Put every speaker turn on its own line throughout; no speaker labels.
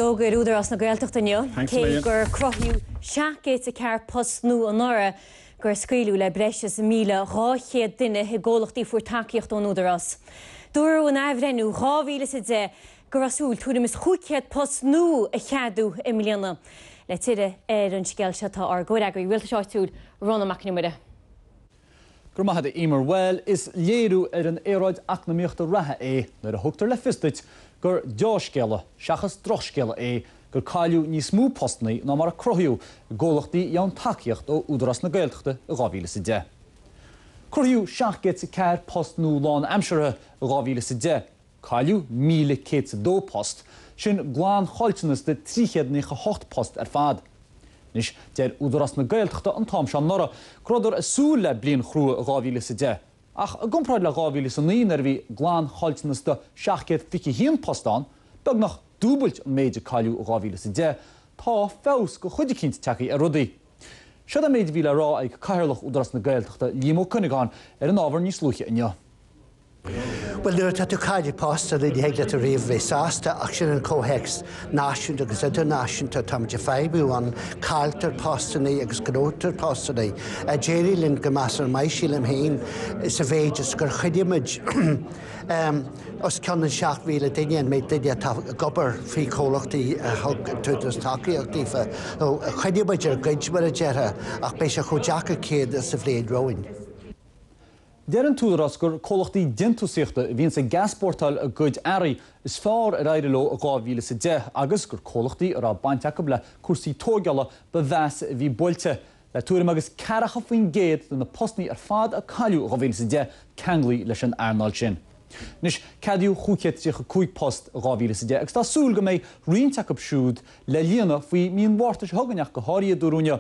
D'fhógair Údarás na Gaeltachta inniu, cé gur cruthaíodh 704 post nua anuraidh, gur scaoileadh le breis is 1,200 duine i gcomhlachtaí a fuair tacaíocht ón Údarás. Dúradh in athbhreithniú 2010 go raibh súil tuairim is 500 post nua a cheadú i mbliana. Le tuilleadh ar an scéal seo tá ár gcomhfhreagraí Rialtais Áitiúil, Rónán Mac Con Iomaire.
Go raibh maith agat a Emer. Bhuel, is léiriú ar an aeráid eacnamaíochta reatha é nuair a thugtar le fios duit gur deá-scéala seachas drochscéala é gur cailleadh níos mó postannaí ná mar a cruthaíodh i gcomhlachtaí a gheobhann tacaíocht ó Údarás na Gaeltachta i 2010. Cruthaíodh 704 post nua lánaimseartha i 2010. Cailleadh 1,102 post, sin glanchaillteanas de 398 post ar fad. Anois, deir Údarás na Gaeltachta an t-am seo anuraidh go rabhadar ag súil le bliain chrua i 2010, ach i gcomparáid le 2009 nuair a bhí glanchaillteanas de 721 post ann, beagnach dúbailt an méid a cailleadh i 2010, tá feabhas de chuid eicínt tagtha ar rudaí. Seod an méid a bhí le rá ag Cathaoirleach Údarás na Gaeltachta, Liam Ó Cuinneagáin, ar an ábhar níos luaithe inniu.
Bhuel, nuair atá tú ag cailleadh post, ní thig leat ariamh a bheith sásta, ach sin an comhthéacs náisiúnta agus idirnáisiúnta atáimid ag feidhmiú ann, cailltear postannaí agus gnóthaítear postannaí. D'éirigh linn go measartha maith, sílim féin, sa mhéid is gur choinnigh muid os cionn an 7,000 duine, an méid duine atá ag obair faoi chomhlachtaí a thug an tÚdarás tacaíocht daofa. Choinnigh muid ár gcuid, mar a déarfá, ach beidh sé chomh deacair céanna sa bhliain romhainn.
Deir an tÚdarás gur comhlachtaí déantúsaíochta a bhíonns ag easpórtáil a gcuid earraí is fearr ar éirigh leo i 2010 agus gur comhlachtaí a raibh baint acu le cúrsaí tóigeála ba mheasa a bhí buailte, le tuairim agus 40% de na postannaí ar fad a cailleadh i 2010 ceanglaithe leis an earnáil sin. Anois, ceadaíodh 535 post i 2010 agus tá súil go mbeidh roinnt acu siúd le líonadh faoi mí an Mhárta seo chugainn ach go háirithe, a dúradh inniu.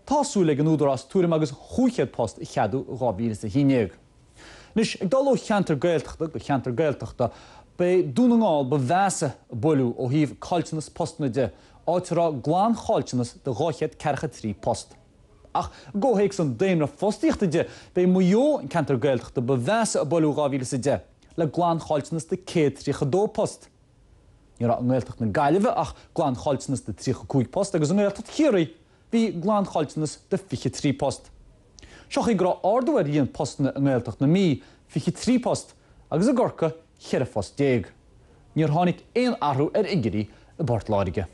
Tá súil ag an Údarás tuairim agus 500 post a cheadú i 2011. Anois, ag dul ó cheantar Gaeltachta go ceantar Gaeltachta, b'é Dún na nGall ba mheasa a buaileadh ó thaobh caillteanas postanna de, áit a raibh glanchaillteanas de 243 post. Ach i gcomhthéacs an daonra fostaíochta de, b'é Maigh Eo an ceantar Gaeltachta ba mheasa a buaileadh i 2010, le glanchaillteanas de 132 post. Ní raibh i nGaeltacht na Gaillimhe ach glanchaillteanas de 35 post agus i nGaeltacht Chiarraí bhí glanchaillteanas de 23 post. Seo chaoi go raibh ardú ar líon postanna i nGaeltacht na Mí, 23 post, agus i gCorcaigh, 14 phost. Níor tháinig aon athrú ar fhigiúirí i bPort Láirge.